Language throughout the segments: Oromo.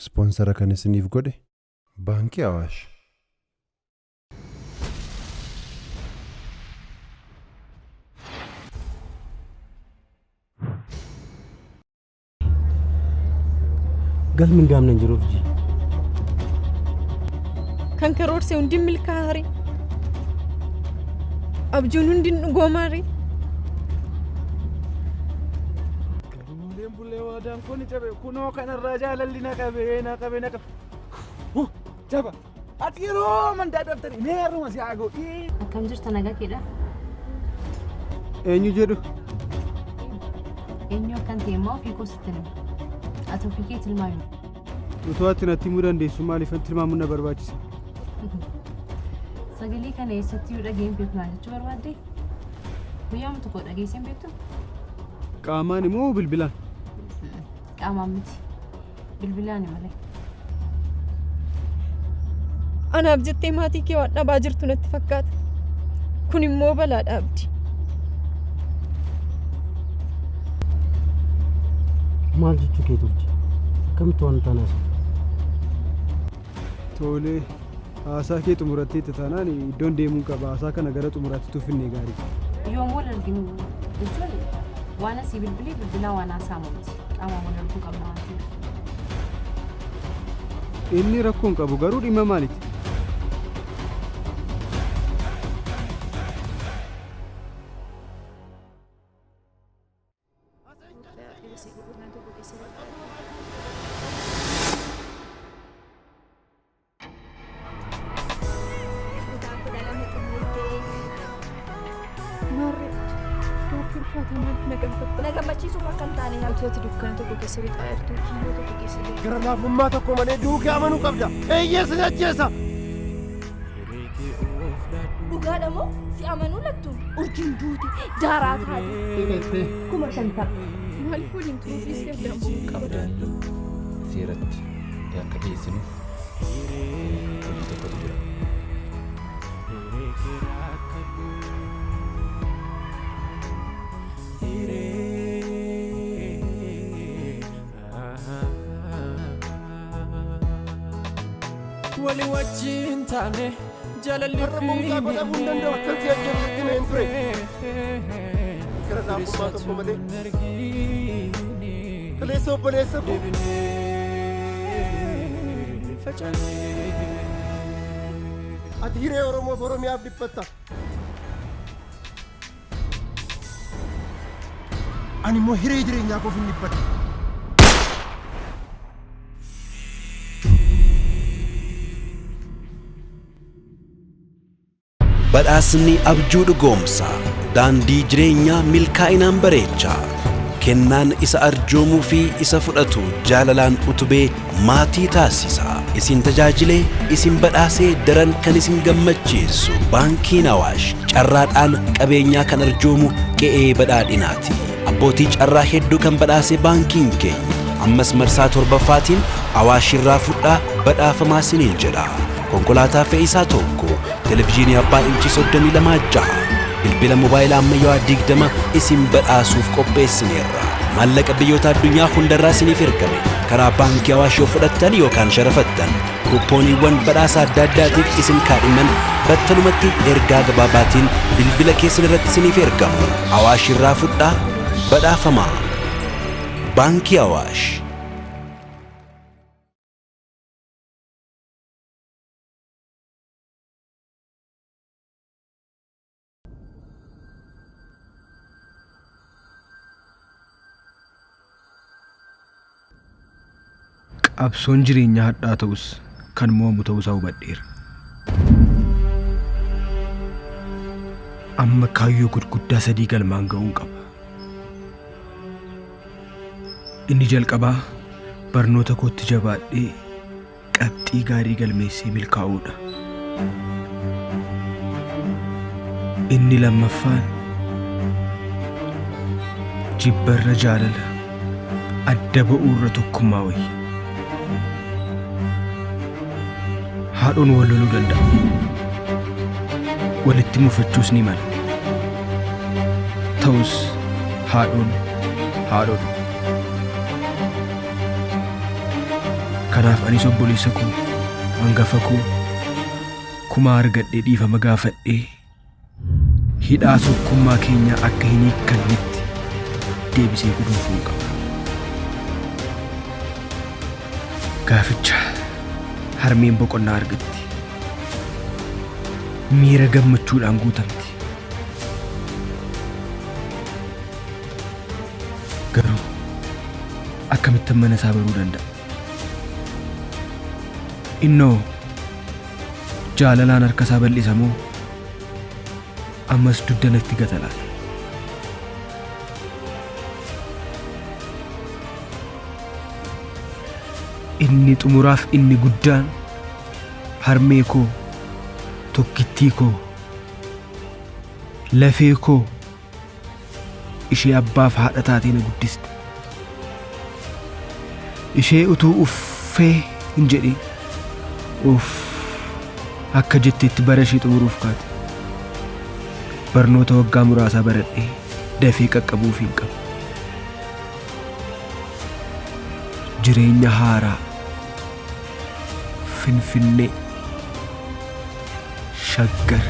Ispoonsara kan isiniif godhe Baankii Awaash. Galmi hin gaamne hin jiru urjii. Kan karoorse hundi milkaa'aa ree? Abjuun hundi hin dhugoomaa ree? Buleen bulee waadaan kun cabe kunoo kanarraa jaalalli na qabe na qabe na qabe. Huh, Jaba ati yeroo amantaa daftari mee har'uma si haa ga'u. Akkam jirta nagaa keedha? Eenyu jedhu? Eenyu akkan ta'e immoo ofii koo sitti hima. Ati ofii kee tilmaami. Utuu ati natti himuu dandeessu maaliifan tilmaamuun na barbaachisa? Sagalee kana eessatti yoo dhageen beeku naan jechuu barbaadde? Guyyaama tokko dhageessee hin beektu? Qaamaan immoo bilbilaan? Qaamaan miti. Bilbilaani malee. Anaaf jettee maatii kee waan dhabaa jirtu natti fakkaata. Kun immoo balaadha Abdi. Maal jechuu keeti urji? Akkamitti waan taane haasofta? Tolee, haasaa kee xumuratteetta taanaan iddoon deemuun qaba. Haasaa kana gara xumuraatti utuu finnee gaarii. Yoom wal arginu jechuun waan asii bilbilee bilbilaa waan haasa'amu miti. Qaamaan wal arguu qabna waan ta'eef. Inni rakkoo hin qabu garuu dhimma maaliti? Kutaa 12 xumurtee. Maarree gaaffii ulfaataa maaliif na gaafatta? Na gammachiisuuf akka hin taane Utuu ati dukkana tokko keessa lixaa jirtuu kiyyoo tokko keessa jira. Gara laafummaa tokko malee du'uu kee amanuu qabda. Eeyyee sin ajjeesa! Dhugaadha moo si amanuu lattu urjiin duute daaraa taate. 50,000. Maaliif waliin turuu dhiistee addaan ba'uu qabda? Seeratti akka dhiyeessinuuf hojii tokkotu jira. Wali wajjin taane jaalalli Har'a mucaa koo dhabuu hin danda'u akkan si ajjeesu sitti himeen ture. Gara laafummaa tokko malee. Kaleessa obboleessa koo. Ati hiree Oromoof Oromiyaaf dhiphatta. Ani immoo hiree jireenyaa koof hin dhiphadha. Badhaasni abjuu dhugoomsa. Daandii jireenyaa milkaa'inaan bareecha. Kennaan isa arjoomuu fi isa fudhatu jaalalaan utubee maatii taasisa. Isin tajaajilee, isin badhaasee daran kan isin gammachiisu Baankiin Awaash carraadhaan qabeenyaa kan arjoomu qe'ee badhaadhinaati. Abbootii carraa hedduu kan badhaase baankiin keenya ammas marsaa torbaffaatiin Awaash irraa fudhaa badhaafamaa isiniin jedha. Konkolaataa fe'isaa tokko, televizyiinii abbaa inchii 32 jaha, bilbila mobaayila ammayyaawaa 20 isin badhaasuuf qopheessineerra. Maallaqa biyyoota addunyaa hundarraa isiniif ergame karaa baankii Awaash yoo fudhattan yookaan sharafattan kuuppooniiwwan badhaasa adda addaatiif isin kaadhiman battalumatti ergaa gabaabaatiin bilbila keessan irratti isiniif ergamu. Awaash irraa fudhaa badhaafamaa. Baankii Awaash. Qabsoon jireenyaa hadhaa ta'us kan mo'amu ta'uusaa hubadheera. Amma kaayyoo gurguddaa sadii galmaan ga'uun qaba. Inni jalqabaa barnoota kootti jabaadhee qabxii gaarii galmeessee milkaa'uudha. Inni lammaffaan jibbarra jaalala, adda ba'uurra tokkummaa wayya. Haadhoon wal loluu danda'a. Walitti mufachuus ni mala. Ta'us haadhoon haadhoodhuma. Kanaaf anis obboleessa koo hangafa koo Kumaa argadhee dhiifama gaafadhee hidhaa tokkummaa keenyaa akka hin hiikkannetti deebisee guduunfuun qaba. Gaaficha harmeen boqonnaa argatti. Miira gammachuudhaan guutamti. Garuu akkamittan mana isaa baruu danda'a? Innoo jaalalaan harka isaa bal'isa moo ammas dugda natti gata laata? Inni xumuraaf inni guddaan harmee koo tokkittii koo lafee koo ishee abbaaf haadha taatee na guddiste. Ishee utuu uffee hin jedhin uff akka jetteetti bara ishee xumuruuf kaate. Barnoota waggaa muraasaa baradhee dafee qaqqabuufiin qaba. Jireenya haaraa. Finfinnee. Shaggar.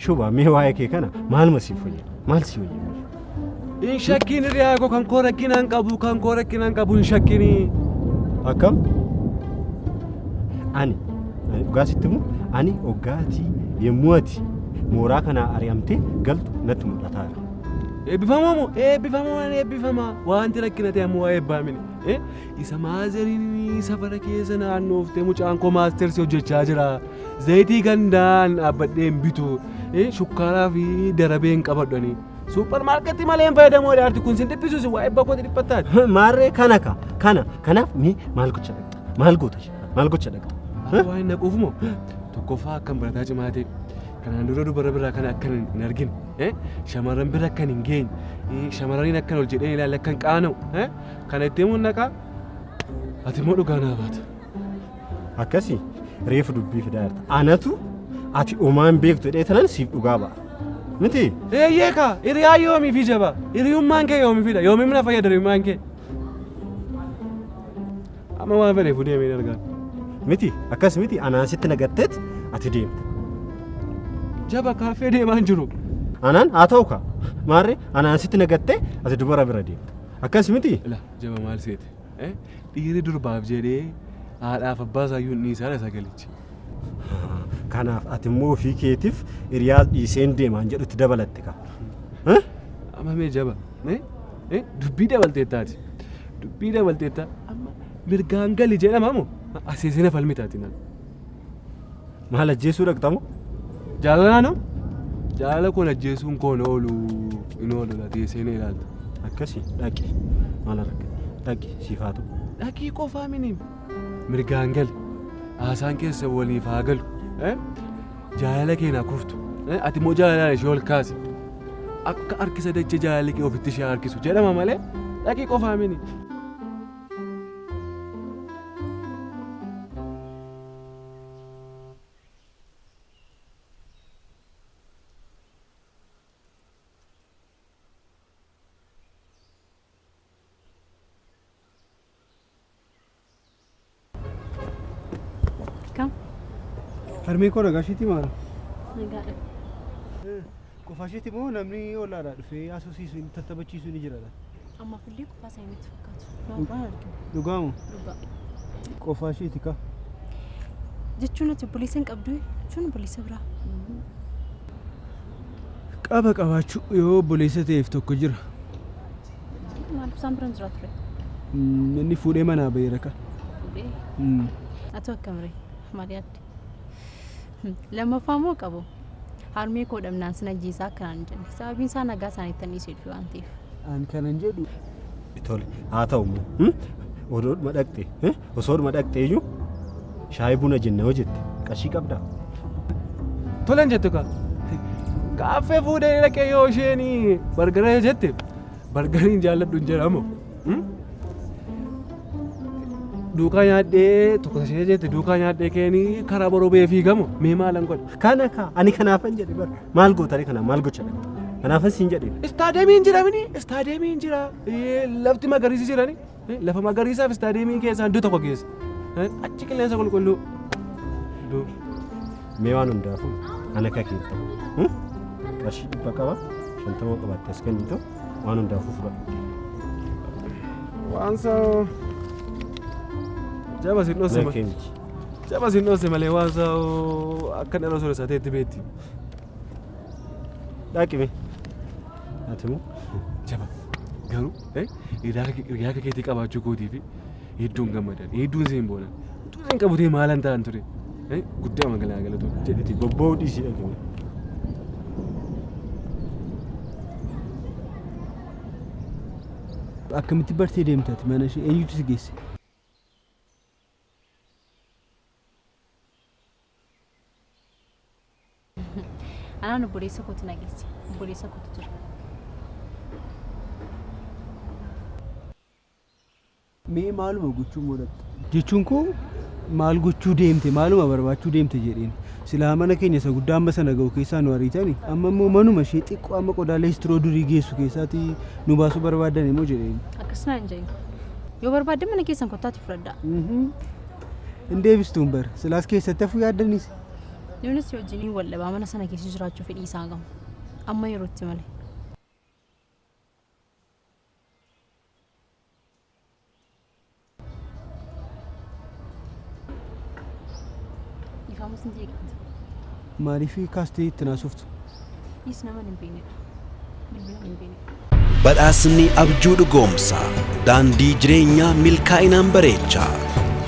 Shuba mee waa'ee kee kana maaluma siif wayya? Maal si wayya? Hin shakkiin hiriyaa koo kan koo rakkina hin qabu kan koo rakkina hin qabu hin shakkinii. Akkam? Ani ani dhugaa sitti himu ani oggaatii yommuu ati mooraa kanaa ari'amtee galtu natti mul'ataa jira. Eebbifamoo moo eebbifamoo nan eebbifama wanti rakkina ta'e ammoo waa'ee eebbaa mini. Isa maazeriin safara keessa naannooftee mucaan koo maastersi hojjechaa jira. Zayitii gandaan dhaabbadhee hin bitu. Shukkaaraa fi darabee hin qabadhu ani. Suupar maarkeetii malee hin fayyadamu jedha kun sin dhiphisu sin waa'ee bakkooti dhiphattaati. Maarree kana ka kana kanaaf mee maal gocha dhaqxa? Maal goota ishee? Maal gocha dhaqxa? Waan hin naquuf moo tokkoffaa akkan barataa cimaa ta'e kanaan dura dubara biraa kana akkan hin argine shamarran bira akkan hin geenye shamarraniin akkan ol jedhee ilaalle akkan qaana'u kana itti himuun naqaa ati immoo dhugaa naa baata. Akkasi reefu dubbii fidaa jirta. Anatu ati homaa hin beektu jedhee tanan siif dhugaa ba'a. Miti? Eeyyee kaa hiriyaa yoomiifi jaba hiriyummaan kee yoomiifidha yoomiif na fayyada hiriyummaan kee. Amma waan fedheef deemee hin argaan. Miti akkas miti anaan sitti nagatteet ati deemta. Jaba kaaffee deemaa hin jiru. Anaan haa ta'u kaa maarree anaan sitti nagattee ati dubara bira deemta. Akkas miti? Ila jaba maal seete? Dhiirri durbaaf jedhee haadhaaf abbaa isaayyuu hin dhiisaadha sagalichi. Kanaaf ati immoo ofii keetiif hiriyaa dhiiseen deemaan jedhutti dabalatte kaa. Amma mee jaba dubbii dabalteettaati. Dubbii dabalteetta amma mirgaan gali jedhama moo aseesina falmitaati naan. Maal ajjeesuu dhaqxamu? Jaalalaanoo? Jaalala koon ajjeesuun koo hin oolu hin oolu laatee seenee ilaalta. Akkasi dhaqi maal arga dhaqi siif haa ta'u. Dhaqii qofaa mini mirgaan gali haasaan keessa waliif haa galu jaalala kee naa kuftu ati immoo jaalalaan ishee ol kaasi akka harkisa dachee jaalalli kee ofitti ishee harkisu jedhama malee dhaqii qofaa mini. Kam? Harmee koo nagaa isheetii maal? Nagaadha. Qofaa isheetii moo namni ollaadhaa dhufee haasofsiisu tattaphachiisu ni jira? Ammaaf illee qofaa isaanii natti fakkaatu. Nama biraan argina. Dhugaa moo? Dhugaa. Qofaa isheeti kaa. Jechuun ati obboleessa hin qabdu jechuun obboleessa biraa. Qaba qabaachuu yoo obboleessa ta'eef tokko jira. Maaliif isaan bira hin jiraatu ree? Inni fuudhee manaa baheera ka. Fuudhee? Atoo akkam ree? Maal yaadde? Lammaffaa immoo qabu. Harmee koo dhabnaan sin ajjeesaa akka naan hin jenne. Sababiin isaa nagaa isaaniittan dhiisee dhufe waan ta'eef. An kanan jedhu. Tole haa ta'u immoo odoodhuma dhaqxe osoodhuma dhaqxe iyyuu shaayii buna jenna yoo jette qarshii qabdaa? Tolan jettu kaa. Kaaffee fuudhee dhaqee yoo isheen bargara jette bargariin jaalladhu hin jedhamu. Duukaa nyaadhee tokko ishee jette duukaa nyaadhee keenii karaa borobee fiigamu mee maalan godha. Kana kaa ani kanaafan jedhe bara maal gootare kana maal gocha dhaqxa kanaafan siin jedhe. Istaadeemiin jira mini istaadeemiin jira lafti magariisi jirani lafa magariisaaf istaadeemiin keessaa iddoo tokko keessa achi qilleensa qulqulluu. Mee waan hundaafuu ana akka kee ta'u qarshii 100 qaba 50 qabaatte as kennitu waan hundaafuu fudhadhu. Waan saa jaba sin dhoose malee jaba sin dhoose malee waan saa akka dhala sooressa ta'etti beekti. Dhaqime. Ati immoo Jaba garuu hiriyaa akka keetii qabaachuu kootii fi hedduun gammadan hedduun siin boonan utuu siin qabu ta'e maalan ta'an ture guddaa magaalaa galatoo jedhiti bobba'uu dhiisii dhaqime. Akkamitti bartee deemta ati mana ishee eenyutu si geesse? Anaan obboleessa kootu na geesse. Obboleessa kootu jira. Mee maaluma gochuu immoo dhaqxe? Jechuun koo maal gochuu deemte maaluma barbaachuu deemte jedheen. Silaa mana keenya isa guddaa amma sana ga'u keessaa nu ariitani amma immoo manuma ishee xiqqoo amma qodaa leestiroo durii geessu keessaati nu baasuu barbaadan immoo jedheen. Akkas naan hin jedhin. Yoo barbaaddan mana keessan kottaatii fudhadhaa. Hin deebistuun bar silaas keessatti hafuu yaaddaniis. Nuunis si wajjiniin wal dhabaa mana sana keessa jiraachuu fedhii isaa qabu. Amma yerootti malee. Dhiifama sin jeeqatti. Maaliif kaastee itti naasoftu? Is nama hin beeknedha. Bilbila hin beeknedha. Badhaasni abjuu dhugoomsa. Daandii jireenyaa milkaa'inaan bareecha.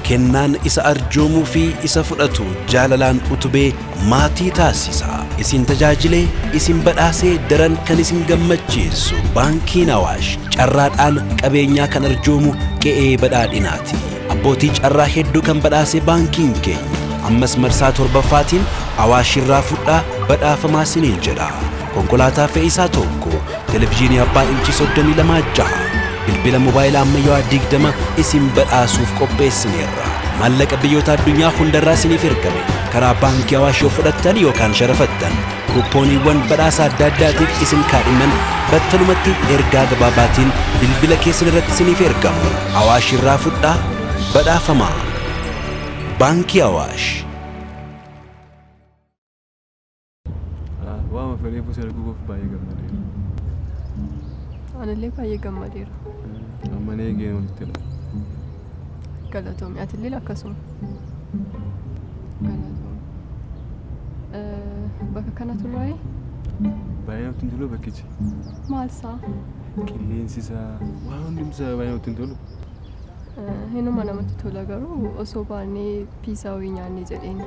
Kennaan isa arjoomuu fi isa fudhatu jaalalaan utubee maatii taasisa. Isin tajaajilee isin badhaasee daran kan isin gammachiisu Baankiin Awaash carraadhaan qabeenyaa kan arjoomu qe'ee badhaadhinaati. Abbootii carraa hedduu kan badhaase baankiin keenya ammas marsaa 7ffaatiin Awaash irraa fudhaa badhaafamaa isiniin jedha. Konkolaataa fe'isaa 1, televizyiinii abbaa inchii 32 6, bilbila mobaayila ammayyaawaa 20 isin badhaasuuf qopheessineerra. Maallaqa biyyoota addunyaa hundarraa isiniif ergame karaa Baankii Awaash yoo fudhattan yookaan sharafattan kuuppooniiwwan badhaasa adda addaatiif isin kaadhiman battalumatti ergaa gabaabaatiin bilbila keessan irratti isiniif ergamu. Awaash irraa fudhaa badhaafamaa. Baankii Awaash. Waama fedheefuu si arguu koof baay'ee gammadeera. Anillee baay'ee gammadeera. Amma na eegeen walitti hidha. Galatoomi atillee akkasuma. Galatoomi. Bakka kana turraa'ee? Baay'ee namatti hin tolu bakkichi. Maal isaa? Qilleensi isaa waan hundumti isaa baay'ee namatti hin tolu. Hinuma namatti tola garuu osoo baannee piizaa wayii nyaannee jedheen.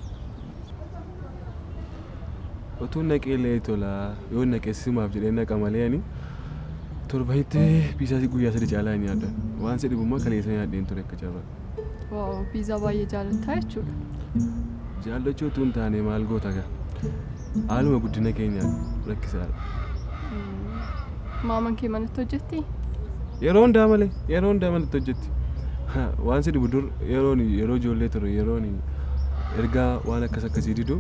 Otuu naqee illee tola yoo naqee simaaf jedhee naqa malee ani torbanitti piizaa guyyaa sadi caalaa hin nyaadhan. Waan si dhibu immoo kaleessa nyaadheen ture akka carraa. Waaw piizaa baay'ee jaalattaa jechuudha. Jaallachuu utuu hin taane maal goota gaa. Haaluma guddina keenyaan rakkisaadha. Maaman kee manatti hojjetti? Yeroo hundaa malee yeroo hundaa manatti hojjetti. Waan si dhibu dur yeroon yeroo ijoollee ture yeroon ergaa waan akkas akkasii didu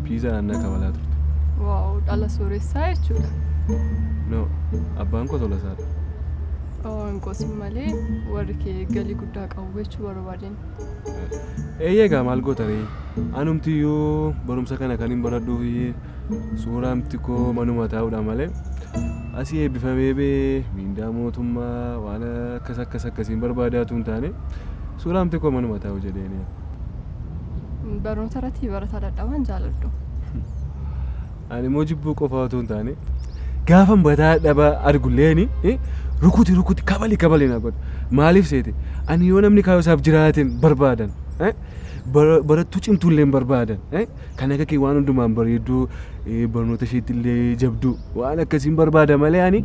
piizaadhaan na kabalaa turte. Waaw dhala sooressaa jechuudha. No abbaan koo tolasaadha. Oh hin qoosin malee warri kee galii guddaa qabu jechuu barbaadeen. Eeyyee egaa maal goota ree anumtiyyuu barumsa kana kan hin baradhuuf suuraamti koo manuma taa'uudha malee asii eebbifamee bee miindaa mootummaa waan akkas akkas akkasiin barbaadaatu hin taane suuraamti koo manuma taa'u jedheeni. Barnoota irratti barataa dadhabaan jaaladhu. Ani immoo jibbuu qofaa otoo hin taane gaafan bataa dadhabaa argulleeni rukuti rukuti kabali kabali na godha. Maaliif seete ani yoo namni kaayyoo isaaf jiraateen barbaadan barattuu cimtuullee hin barbaadan kan akka kee waan hundumaan bareedduu barnoota isheetti illee jabduu waan akkasiin barbaada malee ani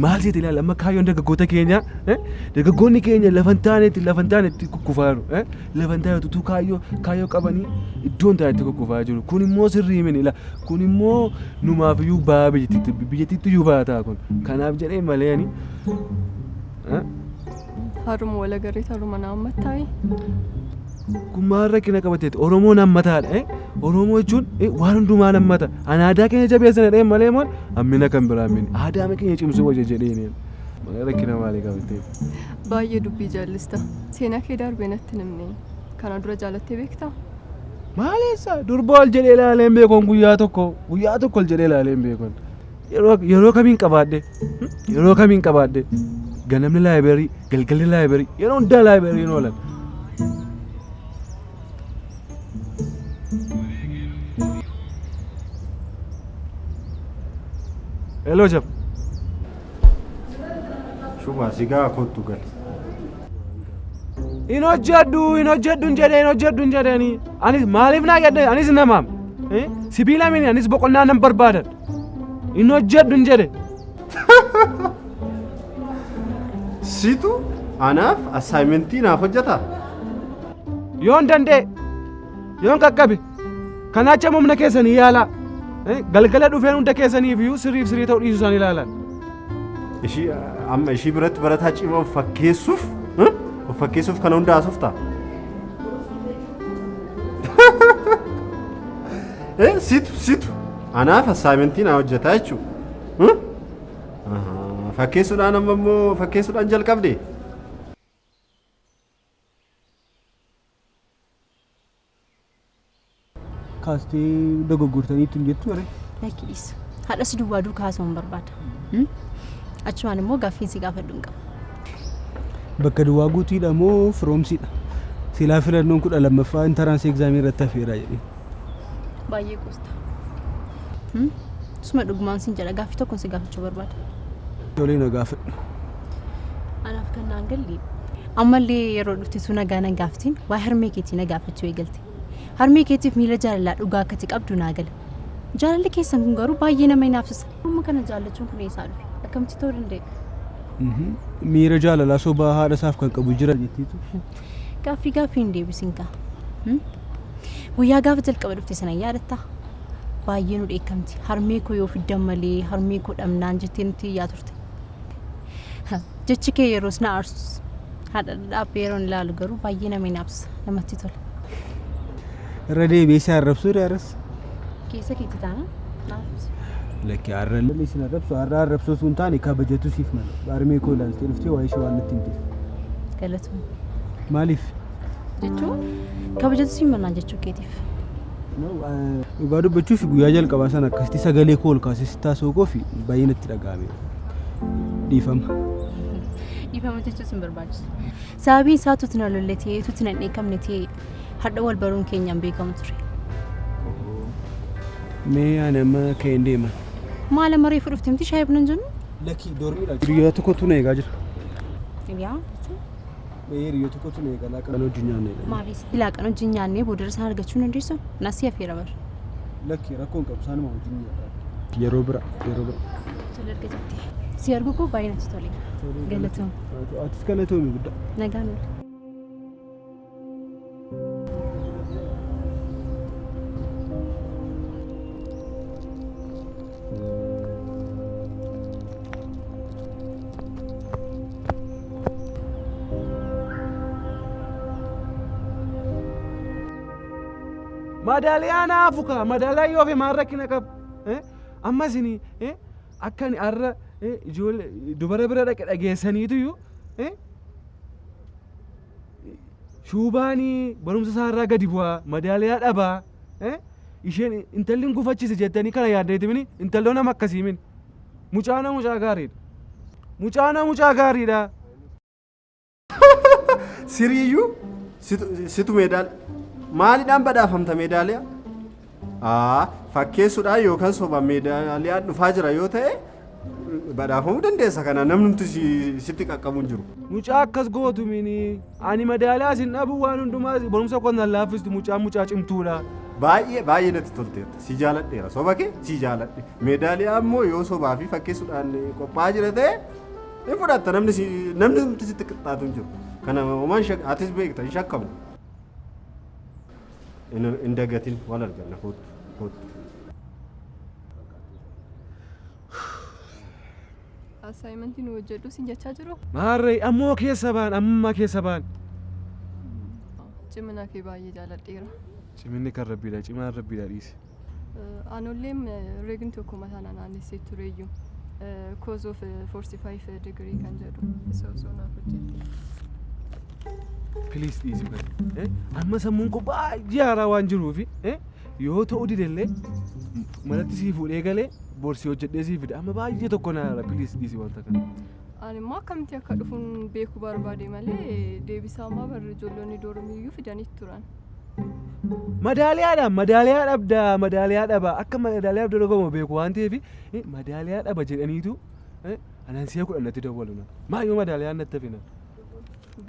Maal seete ilaali amma kaayyoon dargaggoota keenyaa dargaggoonni keenya lafa hin taanetti lafa hin taanetti kukkufaa jiru. Lafa hin taanetti utuu kaayyoo kaayyoo qabanii iddoo hin taanetti kukkufaa jiru. Kun immoo sirrii mini ila kun immoo numaaf iyyuu ba'aa biyyattiitti biyyattiitti iyyuu ba'aa ta'a kun. Kanaaf jedhee malee ani. Haruma wal agarree haruma na hammattaayi. Kun maal rakkina qabateeti? Oromoon hammataadha. Oromoo jechuun waan hundumaa hammata. Ani aadaa keenya jabeessina jedheen malee immoo hammina kan biraa mini. Aadaa keenya cimsuu wajja jedheen. Malee rakkina maalii qabateeti? Baay'ee dubbii jaallista. Seenaa kee darbee natti hin himne. Kana dura jaalattee beektaa? Maaleessa durba ol jedhee ilaalee hin beekuun guyyaa tokko guyyaa tokko ol jedhee ilaalee hin beekuun. Yeroo yeroo kamiin qabaadhe yeroo kamiin qabaadhe ganamni laayiberii galgalli laayiberii yeroo hundaa laayiberii oolan. Hello jab. Shubaa sigaa kottu gali. Hin hojjedhu hin hojjedhu hin jedhee hin hojjedhu hin jedheeni. Anis maaliif naa jedhe anis namaam. Sibiila mini anis boqonnaa nan barbaadan. Hin hojjedhu hin jedhe. Situ anaaf assaayimentii naaf hojjeta. Yoon danda'e yoon qaqqabe kanaacha humna keessanii yaalaa. Galgala dhufeen hunda keessaniif iyyuu sirriif sirrii ta'uu dhiisuu isaan ilaalan. Ishii amma ishii biratti barataa cimaa of fakkeessuuf of fakkeessuuf kana hunda haasofta. Situ situ anaaf assaayimentii naa hojjetaa jechuudha. Fakkeessuudhaan amma immoo fakkeessuudhaan jalqabde. Kaastee dogoggortaniitu hin jettu waree? Lakki dhiisa. Haadhas duwwaa duukaa haasa'uun barbaada. Achumaan immoo gaaffiin si gaafadhu hin qabu. Bakka duwwaa guutuudha moo firoomsiidha? Silaa filannoon 12ffaa entrance examii irratti hafeera jedhee. Baay'ee qoosta. Suma dhugumaan siin jedha gaaffii tokkoon si gaafachuu barbaada. Tolee na gaafadhu. Anaaf kan naan galle ammallee yeroo dhufte nagaa nan gaafatiin waa harmee keetii na gaafachuu eegalte. Harmee keetiif miira jaalalaa dhugaa akkati qabdu naa gala. Jaalalli keessan kun garuu baay'ee nama hinaafsisa. Amma kana jaallachuun kun eessaa dhufe? Akkamitti ta'uu danda'e? Miira jaalalaa sobaa haadha isaaf kan qabu jira jettiitu. Gaaffii gaaffii hin deebisin kaa. Guyyaa gaafa jalqaba dhufte sana yaadattaa? Baay'ee nu dheekkamti. Harmee koo yoo fiddan malee harmee koo dhabnaan jettee nutti iyyaa turte. Jechi kee yeroos na aarsus. Haadha dhaabbee yeroon ilaalu garuu baay'ee nama hinaafsisa. Namatti tola. Irra deebi'ee si arrabsuu yaaras? Keessa keetti taana? Naaf. Lakki har'a illee isin arrabsu har'a arrabsoo sun taane kabajatu siif mala. Harmee koo ilaaltee dhuftee waa'ee ishee waan natti himteef. Galatoomii. Maaliif? Jechuun kabajatu siif malnaan jechuu keetiif. Dhugaa dubbachuuf guyyaa jalqabaa sana akkasitti sagalee koo ol kaasee sitti haasa'uu koo fi baay'ee natti dhaga'ame. Dhiifama. Dhiifama jechuus hin barbaachisu. Sababiin isaa tuuti na lolle ta'ee tuuti na hin dheekkamne ta'ee hadha wal baruun keenyaan beekamu ture. Mee ani amma ka'een deema. Maal amma reefu dhufte miti shaayii buna hin jennu? Lakki doormiidha. Hiriyoota tokkotu na eegaa jira. Hiriyaa jechuun? Hiriyoota tokkotu na eegaa laaqana wajjin nyaanne. Maaliif laaqana wajjin nyaannee booda isaan argachuu hin dandeessu? Nasii afeera bara. Lakki rakkoo hin qabu isaanuma wajjin nyaadha. Yeroo bira yeroo bira. Tole erga jettee. Si arguu koo baay'ee natti tole. Galatoom. Atis galatoomi guddaa. Nagaan oolu. Madaaliyaa naafu kaa madaaliyaa yoo fi maal rakkina qaba? Amma isin akka ani har'a ijoollee dubara bira dhaqe dhageessaniitu iyyuu shuubaanii barumsa isaarraa gadi bu'aa madaaliyaa dhabaa isheen intalli hin gufachise jettanii kana yaaddeeti mini intalloo nama akkasii mini mucaana mucaa gaariidha mucaana mucaa gaariidha. Siriiyyuu situ meedaal maaliidhaan badhaafamta meedaaliyaa? Fakkeessuudhaan yookaan sobaan meedaaliyaan dhufaa jira yoo ta'e badhaafamuu dandeessa kana namni sitti qaqqabu hin jiru. Mucaa akkas gootu mini ani madaaliyaa isin dhabu waan hundumaa barumsa koo nan laaffistu mucaan mucaa cimtuudha. Baay'ee baay'ee natti tolteerta. Si jaaladheera. Soba kee si jaaladhe. Meedaaliyaa immoo yoo sobaa fi fakkeessuudhaan qophaa'aa jira ta'e hin fudhatta namni si namni humti sitti qixxaatu hin jiru. Kana homaan atis beekta hin shakkamu. Hin dagatin wal arganna kootu kootu. Assignmentii nu hojjedhu sin jechaa jiru. Maarree ammoo keessa ba'an amma keessa ba'an. Cimina kee baay'ee jaaladheera. Ciminni kan rabbiidha cimaan rabbiidha dhiisi. Anolleen reegni tokko mataa na naannessee tureyyuu. Cos of 45 degree kan jedhu isa osoo naaf hojjette. Please dhiisi bari. Amma sammuun koo baay'ee haaraa waan jiruufi yoo ta'u didellee manatti sii fuudhee galee borsii hojjedhee sii fida. Amma baay'ee tokko na haara please dhiisi wanta kana. Ani immoo akkamitti akka dhufuun beekuu barbaade malee deebisaa ammaa barri ijoollonni dormiyyuu fidanii turan. Madaaliyaadha madaaliyaa dhabda madaaliyaa dhaba akka madaaliyaa dhabda dorgomu beeku waan ta'eef madaaliyaa dhaba jedhaniitu anaan si'a 10 natti dawwalu na. Maayyoo madaaliyaan natti hafina.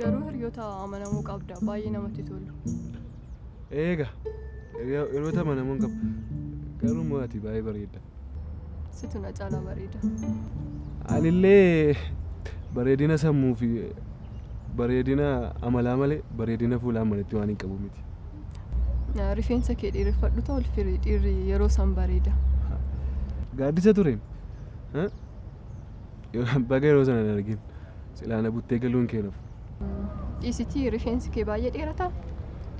Garuu hiriyoota amanamuu qabda baay'ee namatti tolu. Eega hiriyoota amanamoo qaba. Garuu immoo ati baay'ee bareedda. Situ na caalaa bareeda. Anillee bareedina sammuu fi bareedina amalaa malee bareedina fuulaa manatti waan hin qabu miti. Rifeensa kee dheereffadhu ta'u firii dhiirri yeroo san bareeda. Gaaddisa ture. Baga yeroo sana hin argin. Silaana buttee galuun kee nafu. Dhiisitii rifeensi kee baay'ee dheerataa?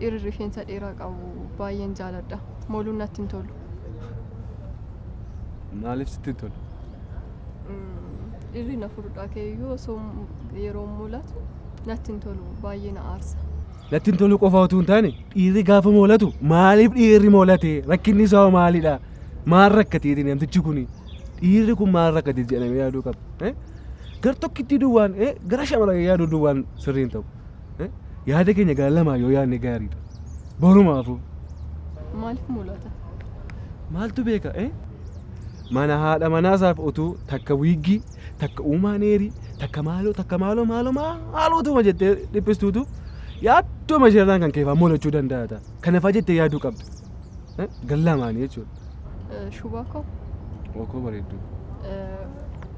Dhiirri rifeensa dheeraa qabu baay'een jaaladha. Mooluun natti hin tolu. Maaliif sitti hin tolu? Dhiirri na furdhaa keeyyuu osoo yeroo mul'atu natti hin tolu baay'ee na aarsa. Natti hin tolu qofa utuu hin taane dhiirri gaafa moolatu maaliif dhiirri moolate rakkinni isaa maalidha? Maal rakkateeti namtichi kuni? Dhiirri kun maal rakkate jedhamee yaaduu qaba. Gar tokkitti duwwaan gara shamarran yaaduu duwwaan sirrii hin ta'u. Yaada keenya gara lamaa yoo yaadne gaariidha. Borumaafuu. Maaliif mul'ata? Maaltu beeka? Mana haadha manaasaaf utuu takka wiiggii, takka uumaan heerii, takka maaloo, takka maaloo, maaloo, maaloo utuma jettee dhiphistuutu yaaddoo isheerraan kan keefaa molachuu danda'a ta'a. Kana fa'aa jettee yaaduu qabda. Gara lamaanii jechuudha. Shubaa koo. Okoo bareedduu.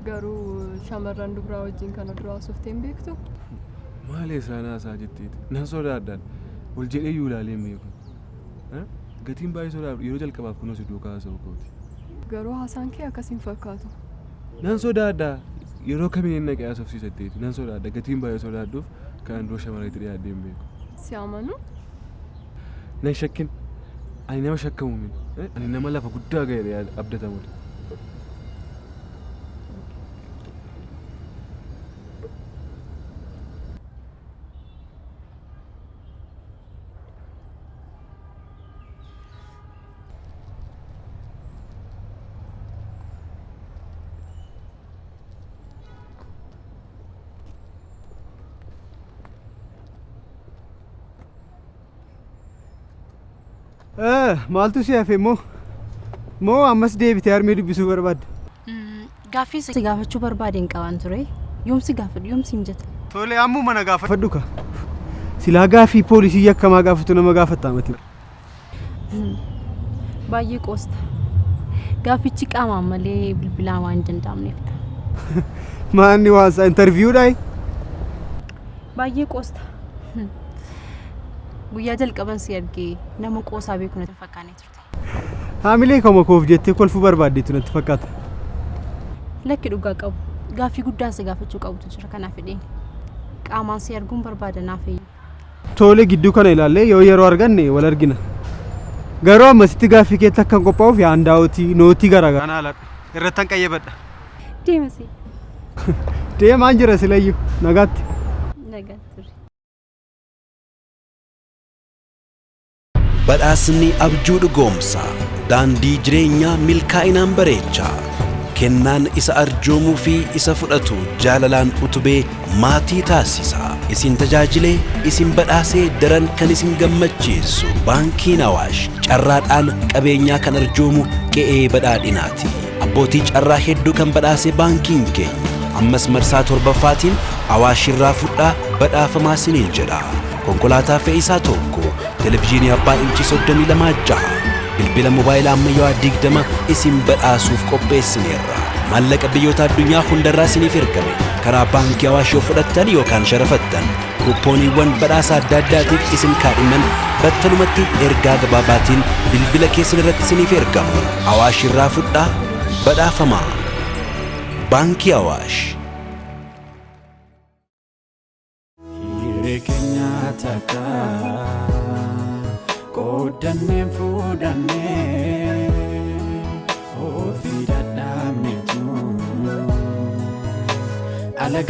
Garuu shamarran dubaraa wajjin kana dura haasofte hin beektu? Maali isaan haasaa jetteeti? Nan sodaadhaan. Ol jedhee iyyuu ilaalee hin beeku. Gatiin baay'ee sodaadhu yeroo jalqabaaf kunoo si duukaa haasa'u kooti. Garuu haasaan kee akkas hin fakkaatu. Nan sodaadha. Yeroo kamiin inni dhaqee haasofsiisetteeti. Nan sodaadha. Gatiin baay'ee sodaadhuuf kan dura shamarreetti dhiyaadhee hin beeku. Si amanu? Nan shakkin. Ani nama shakkamu miti. Ani nama lafa guddaa ga'e abdatamudha. Maaltu si hafe immoo? Moo ammas deebitee harmee dubbisuu barbaadde? Gaaffii si gaafachuu barbaade hin qaban ture. Yoom si gaafadhu yoom si mijata? Tole ammuma na gaafadhu ka. Silaa gaaffii poolisii yakkamaa gaafatu nama gaafatta mati. Baay'ee qoosta. Gaaffichi qaamaan malee bilbilaan waan hin danda'amneefidha. Maanni waan isaa interviewdhaa? Baay'ee qoosta. Guyyaa jalqaban si argee nama qoosaa beeku natti fakkaanne turte. Haamilee kama koof jettee kolfuu barbaaddeetu natti fakkaata. Lakki dhugaa qabu. Gaaffii guddaan si gaafachuu qabutu jira kanaaf fedheen. Qaamaan si arguun barbaada naaf eeyya. Tole gidduu kana ilaallee yoo yeroo arganne wal argina. Garuu ammasitti gaaffii keetti akkan qophaa'uuf handaawwatii nootii garaagaraa naa laadhu. Irrattan qayyabadha. Deemasi. Deemaan jira silayyuu nagaatti. Nagaatti ture. Badhaasni abjuu dhugoomsa. Daandii jireenyaa milkaa'inaan bareecha. Kennaan isa arjoomuu fi isa fudhatu jaalalaan utubee maatii taasisa. Isin tajaajilee isin badhaasee daran kan isin gammachiisu Baankiin Awaash carraadhaan qabeenyaa kan arjoomu qe'ee badhaadhinaati. Abbootii carraa hedduu kan badhaase baankiin keenya ammas marsaa torbaffaatiin Awaash irraa fudhaa badhaafamaa isiniin jedha. Konkolaataa fe'iisaa tokko, Televiziyoonii abbaa inchii 32 6, bilbila mobaayilaa ammayyaa 20 isin badhaasuuf qopheessineerra. Maallaqa biyyoota addunyaa hundarraa isiniif ergame karaa Baankii Awaash yoo fudhattan yookaan sharafattan, kuuppooniiwwan badhaasa adda addaatiif isin kaadhiman battalumatti ergaa gabaabaatiin bilbila keessan irratti isiniif ergamu. Awaash irraa fudhaa, badhaafamaa. Baankii Awaash. Hiree keenya takka qooddanneen fuudhannee.